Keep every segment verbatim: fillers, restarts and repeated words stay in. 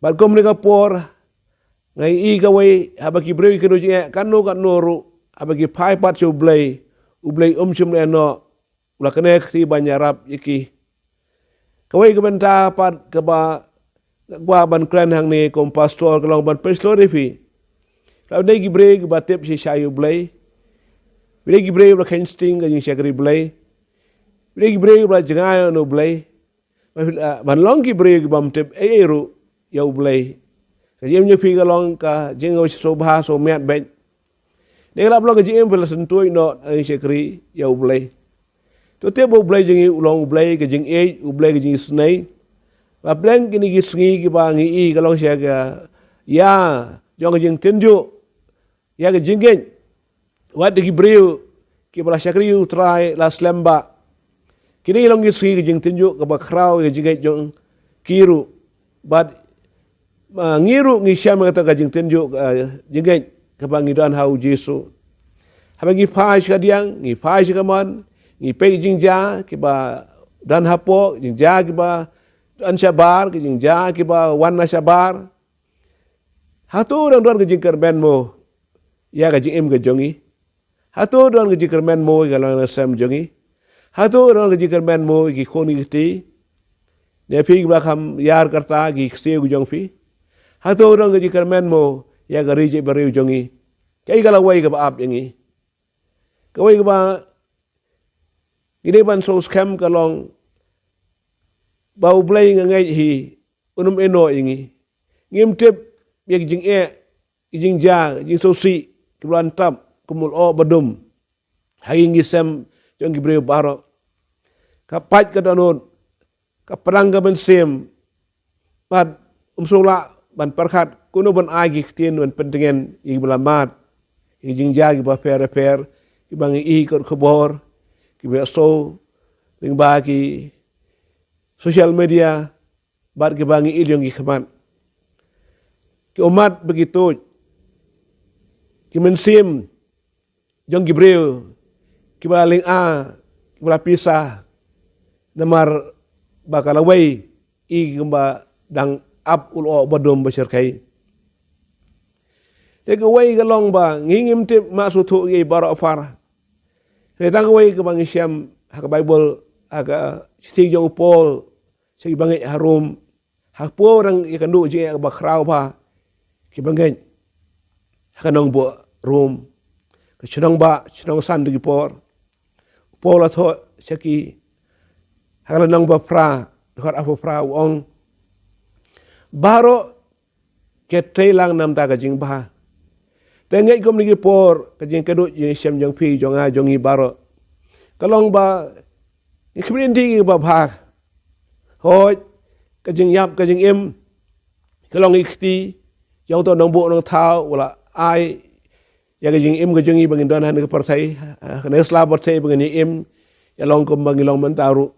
Bad kum kane ka por, nga ïohi kawei, haba ki briew ki kynduh jingeh, katno katno ruh, haba ki phai pat sha U Blei, U Blei um shym leh noh, u la kane kti ban ïarap ïa ki. Kawei ka bynta pat kaba nga kwah ban kren hangne kum pastor ka long ban pynshlur ïa phi. Lada dei ki briew kiba tip shisha ïa U Blei. Lada dei ki briew ba la kheiñ sting ka jingshakri Blei. Lada dei ki briew ba la jngai ïa U Blei. Ban long ki briew ki bym tip ei ei ruh ïa U Blei. Ka jingim jong phi ka long ka jingim sngewbha sngewmiat beit. Dei ka la long ka jingim phi la syntuid noh ïa ka jingshakri ïa U Blei. To tip ba U Blei jong ngi u long U Blei ka jingïeit, U Blei ka jingisynei. Ba pdeng kine ki sngi kiba ngi ïohi ka long sha ka ïa jong ka jingtynjuh, ïa ka jingngeit. Wat ki briew kiba la shakri U Trai la slem bha. Kine ki long ki sngi ka jingtynjuh kaba khraw ïa ka jingngeit jong ki ruh. Bad ngi ruh ngi shem kata ka jingtynjuh ka jingngeit kaba ngi don ha U Jisu. Haba ngi phai sha kadiang, ngi phai sha kamon, ngi peit jingjia kiba don hapoh, jingjia kiba don shabar, ki jingjia kiba wan na shabar. Hato dang don ka jingkyrmen mo ïa ka jingim ka jong ngi? Hato don ka jingkyrmen mo ïa ka long ka sem jong ngi? Hato don ka jingkyrmen mo ïa ki khun ki kti? Ne phi kiba kham ïar kata ki ksiew ki jong phi? Hato don ka jingkyrmen mo ïa ka ri jong ngi? Kaei ka lawei kaba ap ïa ngi? Kawei kaba ngi dei ban sngewsih skhem ka long ba U Blei nga ngeit hi, un ym ïehnoh ïa ngi. Ngim tip ïa ki jingeh, ki jingjia, ki jingsngewsih kiba la tap kum u lyoh ba dum ha ïing ki sem jong ki briew baroh. Ka pait ka dohnud, ka pdang ka mynsiem. Bad um sngewlah ban pyrkhat kumno ban ai ki ktien ban pyntngen ïa kiba la mad, ïa ki jingjia kiba pher pher kiba ngi ïohi kot khubor, kiba ïohsngew lyngba ki social media, bad kiba ngi ïohi lyngba ki khmat. Ki ummat ba ki tuid, ki mynsiem jong ki briew kiba la lynga, kiba la pisa, namar ba ka lawei i kumba dang ap u lyoh ba dum ba shyrkhei. Te kawei ka long ba ngi ngim tip, ma sngewthuh ïa i baroh phar. Te tang kawei kaba ngi shem ha ka Baibl, ha ka shithi jong u Paul sha ki bangeit ha Rom. Ha ka por dang ïakynduh jingeh kaba khraw bha ki bangeit ha ka nongbah Rom, ka shnong ba, shnong san de ki por. U Paul u la thoh sha ki ha ka lynnong ba phra, dkhot arphew phra, u ong: Baroh ki trei lang namar ka jingbha. Te ngeit kum kine ki por ka jingkynduh jingshem jong phi, jong nga, jong ngi baroh ka long ba ngi khmih lynti ïa kiba bha. Hooid, ka jingïap ka jingim ka long i kti jong uto u nongbuh nongthaw uba la ai ïa ka jingim ka jong ngi ba ngin don ha kane ka pyrthei, ha kane ka sla pyrthei ba ngin ïa im ïa long kumba ngi long mynta ruh.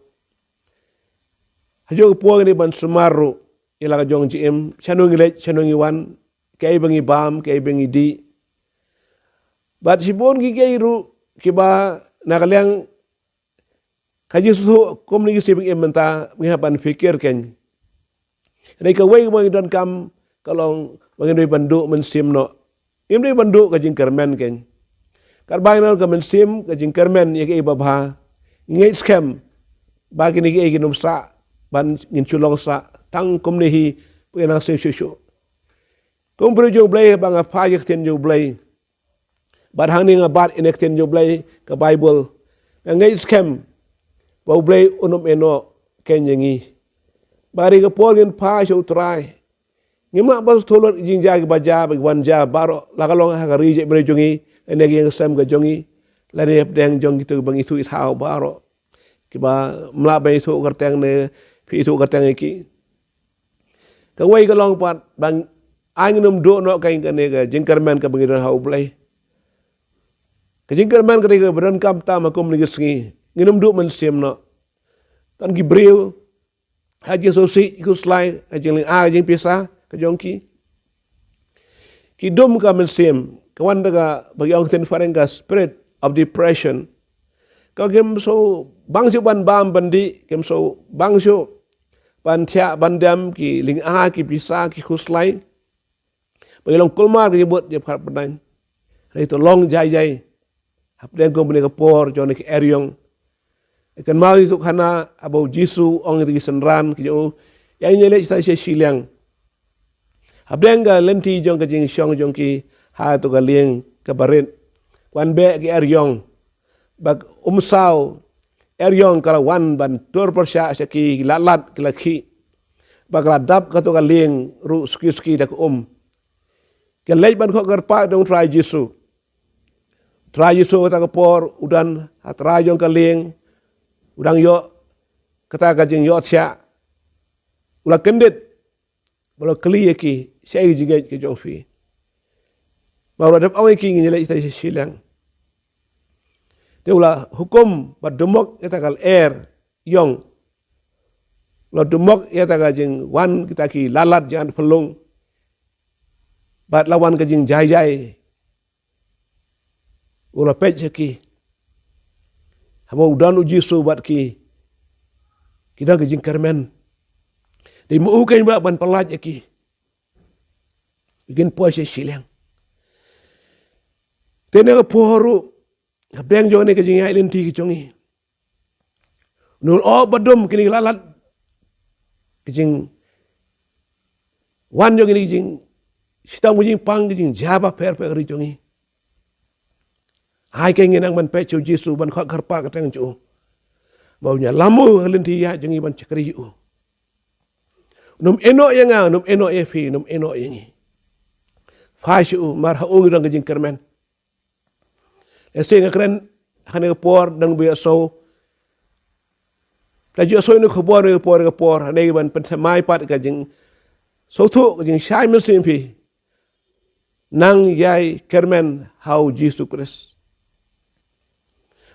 Hajuh ka por ngi dei ban sumar ruh ïa la ka jong jingim, shano ngi leit, shano ngi wan, kaei ba ngi bam, kaei ba ngi dih. Bad shibun ki kaei ruh kiba na ka liang ka jingsngewthuh kum ngi sngewbha im mynta, ngi hap ban pyrkhat kein. Hynrei kawei kaba ngi donkam ka long ba ngim dei ban duh mynsiem noh. Ngim dei ban duh ka jingkyrmen kein. Katba ngi don ka mynsiem ka jingkyrmen ïa kaei ba bha, ngi ngeit skhem ba kine kiei kin ym sah ban ngin shu long sah tang kumne hi, ba ngin nang sngewsih shuh shuh. Kum u briew jong U Blei, ba nga phai ïa ka ktien jong U Blei, bad hangne nga bat ïa ka ktien jong U Blei, ka Baibl, nga ngeit skhem ba U Blei un ym ïehnoh kein ïa ngi. Ba ha kane ka por ngin phai sha U Trai, ngim lah ban sngewthuh lut ki jingjia kiba jia, ba ki wan jia baroh, la ka long ha ka ri jait bynriew jong ngi lane ka ïing ka sem ka jong ngi, lane hapdeng jong kito kiba ngi ithuh ithaw baroh, kiba ym lah ban ithuh kyrteng ne phi ithuh kyrteng ïa ki. Kawei ka long pat ba ai ngin ym duh noh kein kane ka jingkyrmen kaba ngi don ha U Blei. Ka jingkyrmen ka dei kaba donkam tam ha kum kine ki sngi. Ngin ym duh mynsiem noh. Tang ki briew ha jingsngewsih, khuslai, ha jinglynga, ha jingpisa ka jong ki, ki dum ka mynsiem, ka wan da kaba ki ong ktien phareng ka spirit of depression. Ka kim sngewbang shuh ban bam ban dih, kim sngewbang shuh ban thiah ban dem ki lynga, ki pisa, ki khuslai, ba ki long kulmar ki jingmut jingpyrkhat pyrdain. Hynrei to long jai jai hapdeng kum kane ka por jong kane ka eriong. Kynmaw ïa kato ka khana haba u Jisu u ong ïa kita ki synran ki jong u, ïa ngin ïaleit sha shiliang. Hapdeng ka lynti jong ka jingshong jong ki ha kato ka lieng kaba rit, wan beh ki eriong. Bad um saw eriong ka la wan ban tur pyrshah sha ki, ki la lad, ki la khih. Bad ka la dap kato ka lieng ruh suki suki da ka um. Ki leit ban khoh kyrpad ïa u Trai Jisu. Trai Jisu kata ka por u don ha trai jong ka lieng, u dang ïoh kata ka jingïohthiah. U la kyndit bad u la kylli ïa ki, shaei ka jingngeit ka jong phi? Bad u la dep ong ïa ki, ngin ïaleit sha shiliang. Te u la hukum ba dumok ïa kata ka lyer ïong. U la dumok ïa kata ka jingwan kita ki la lad, jingwan phyllung. Bad la wan ka jingjai jai. U la peit sha ki haba u don u Jisu bad ki, ki don ka jingkyrmen. Dei ma u keiñ ba ban pyllait ïa ki, kin poi sha shiliang. Te kane ka por ruh, hapdeng jong kane ka jingïaid lynti ka jong ngi, u la ong ba dum kine ki la lad, ka jingwan jong kine ki jingshitom, ka jingpang, ka jingjia bapher bapher ha ka ri jong ngi. Ai keiñ ngi nang ban peit sha u Jisu, ban khoh kyrpad kyrteng sha u, ba un ïalam ha ka lynti ïaid jong ngi, ban shakri ïa u. Un ym ïehnoh ïa nga, un ym ïehnoh ïa phi, un ym ïehnoh ïa ngi. Phai sha u, namar ha u ngi don ka jingkyrmen. Lehse nga kren ha kane ka por dang ba ïohsngew, la ju ïohsngew ïa kane ka khubor ha kane ka por, ha ka por, hynrei ban pynthymmai pat ka jingsngewthuh, ka jingshai mynsiem phi. Nang ïai kyrmen ha u Jisu Khrist.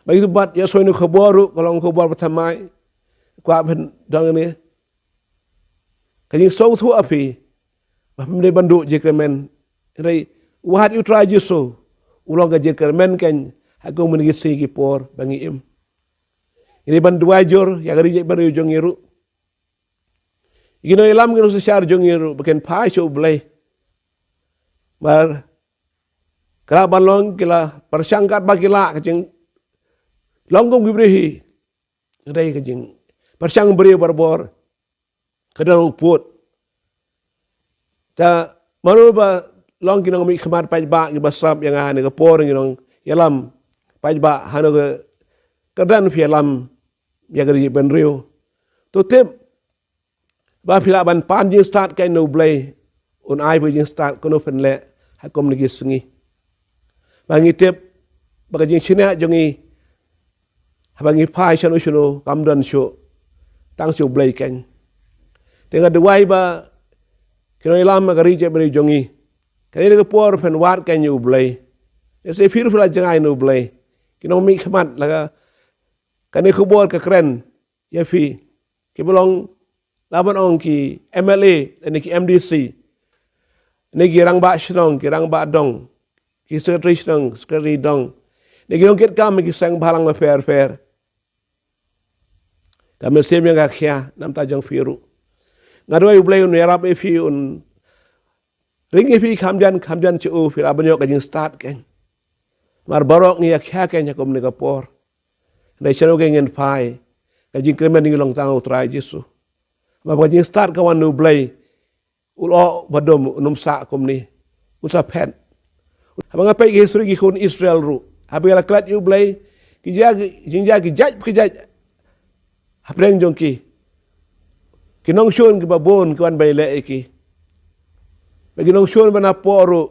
Ba ïa kito kiba ïohsngew ïa kane ka khubor ruh, ka long ka khubor ba thymmai. Kwah ban don kane ka jingsngewthuh ha phi ba phim dei ban duh jingkyrmen. Hynrei wat ïa u Trai Jisu u long ka jingkyrmen keiñ ha kum kine ki sngi ki por ba ngi im. Ngi dei ban duwai jur ïa ka ri jaitbynriew jong ngi ruh. Ïa ki nongïalam, ki nongsynshar jong ngi ruh ba kin phai sha u Blei. Namar ki la ban long, ki la pyrshang katba ki lah, ka jinglong kum ki briew hi. Ka dei ka jingpyrshang briew barabor, ka don u pud. Te mano ba long ki nongmihkhmat paidbah kiba sngap ïa nga ha kane ka por, ki nongïalam paidbah, hano ka kyrdan phi ïalam ïa ka ri jaitbynriew? To tip ba phi lah ban pan jingstad keiñ na u Blei, un ai ba jingstad kumno phin leh ha kum kine ki sngi. Ba ngi tip ba ka jingshaniah jong ngi haba ngi phai shano shano kam don shuh, tang sha u Blei keiñ. Te nga duwai ba ki nongïalam ha ka ri jaitbynriew jong ngi, kane ka por phin wad keiñ ïa u Blei. Lehse phi ruh phi la jngai na u Blei. Ki nongmihkhmat, la ka, kane ka khubor ka kren ïa phi, kiba long, lah ban ong ki M L A, ne ki M D C, ne ki rangbah shnong, ki rangbah dong, ki secretary shnong, secretary dong, ne ki nongkitkam ki seng bhalang bapher bapher. Ka mynsiem jong nga ka khia na ka bynta jong phi ruh. Nga duwai u Blei un ïarap ïa phi, un ring ïa phi kham jan kham jan sha u, phi lah ban ïoh ka jingstad keiñ. Namar baroh ngi ïakhia keiñ ha kum kane ka por. Hynrei shano keiñ ngin phai? Ka jingkyrmen ngi long tang ha u Trai Jisu. Namar ba ka jingstad ka wan na u Blei. U la ong ba dum, un ym sah kumne, un sa phet. Haba nga peit ki history ki khun Israel ruh, haba ki la klet ïa u Blei, ki jia ki, jingjia ki jait ki jait hapdeng jong ki. Ki nongshun kiba bun ki wan ban ïaleh ïa ki. Bad ki nongshun ba napoh ruh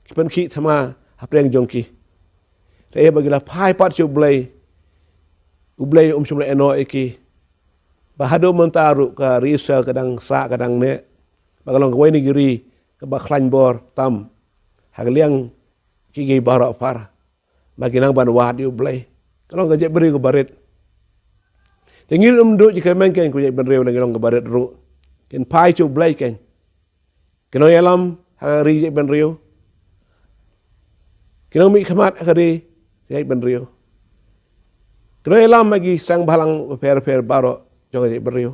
ki pynkhih thma hapdeng jong ki. Te ïa ba ki la phai pat sha u Blei, u Blei um shym la ïehnoh ïa ki. Ba haduh mynta ruh ka ri Israel ka dang sah, ka dang neh. Ba ka long kawei na ki ri kaba khlaiñ bor tam ha ka liang ki, ki baroh phar. Ba ki nang ban wad ïa u Blei. Ka long ka jaitbynriew kaba rit. Te ngi ruh ngim duh jingkyrmen keiñ, ko jaitbynriew, lada ngi long kaba rit ruh. Kin phai sha u Blei keiñ ki nongïalam ha ka ri jaitbynriew, ki nongmihkhmat ha ka ri jaitbynriew, ki nongïalam ha ki seng bhalang bapher bapher baroh jong ka jaitbynriew.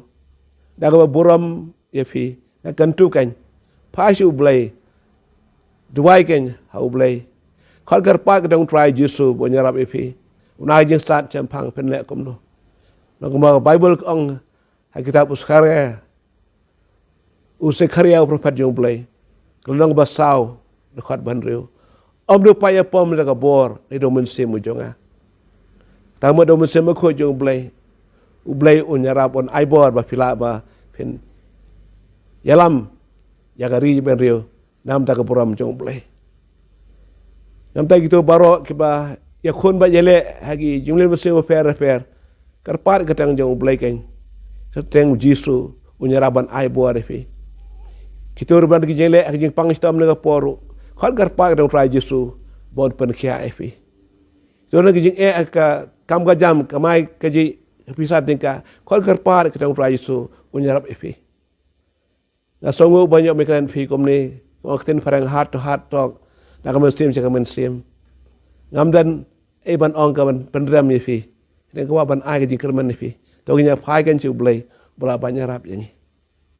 Da kaba burom ïa phi, nga kyntu kein, phai sha U Blei, duwai kein ha U Blei. Khot kyrpad ka jong U Trai Jisu ba un ïarap ïa phi. Una ka jingstad shemphang phin leh kumno? Nangta ka Baibl ka ong ha kitab u Sekharia, u Sekharia u prophet jong U Blei, ka lynnong ba saw, dkhot ba hynriew: Ym dei phi ïa pom da ka bor ne da u mynsiem u jong nga, tangba da u Mynsiem Bakhuid jong U Blei. U Blei un ïarap, un ai bor ba phi lah ba phin ïalam ïa ka ri bynriew namar ka burom jong U Blei. Namar kito baroh kiba ïakhun bad ïaleh ha ki jingmlien mynsiem bapher bapher, kyrpad ka kyrteng jong U Blei kein, ka kyrteng U Jisu, un ïarap ban ai bor ïa phi. Kito ruh ban ki jingleh ha ki jingpang shitom ne ka por ruh, khot kyrpad ka kyrteng U Trai Jisu ba un pynkhiah ïa phi. Kito na ki jingeh ha ka kam ka jam, kamai kajih, ka pisa tyngka, khot kyrpad ka kyrteng U Trai Jisu, un ïarap ïa phi. Nga sngewnguh ban ïoh mih kren phi kumne, ong ktien phareng heart to heart talk, na ka mynsiem sha ka mynsiem. Ngam don ei ban ong kaban pynrem ïa phi, hynrei nga kwah ban ai ka jingkyrmen ïa phi. To ngin ïa phai kein sha U Blei ba lah ban ïarap ïa ngi.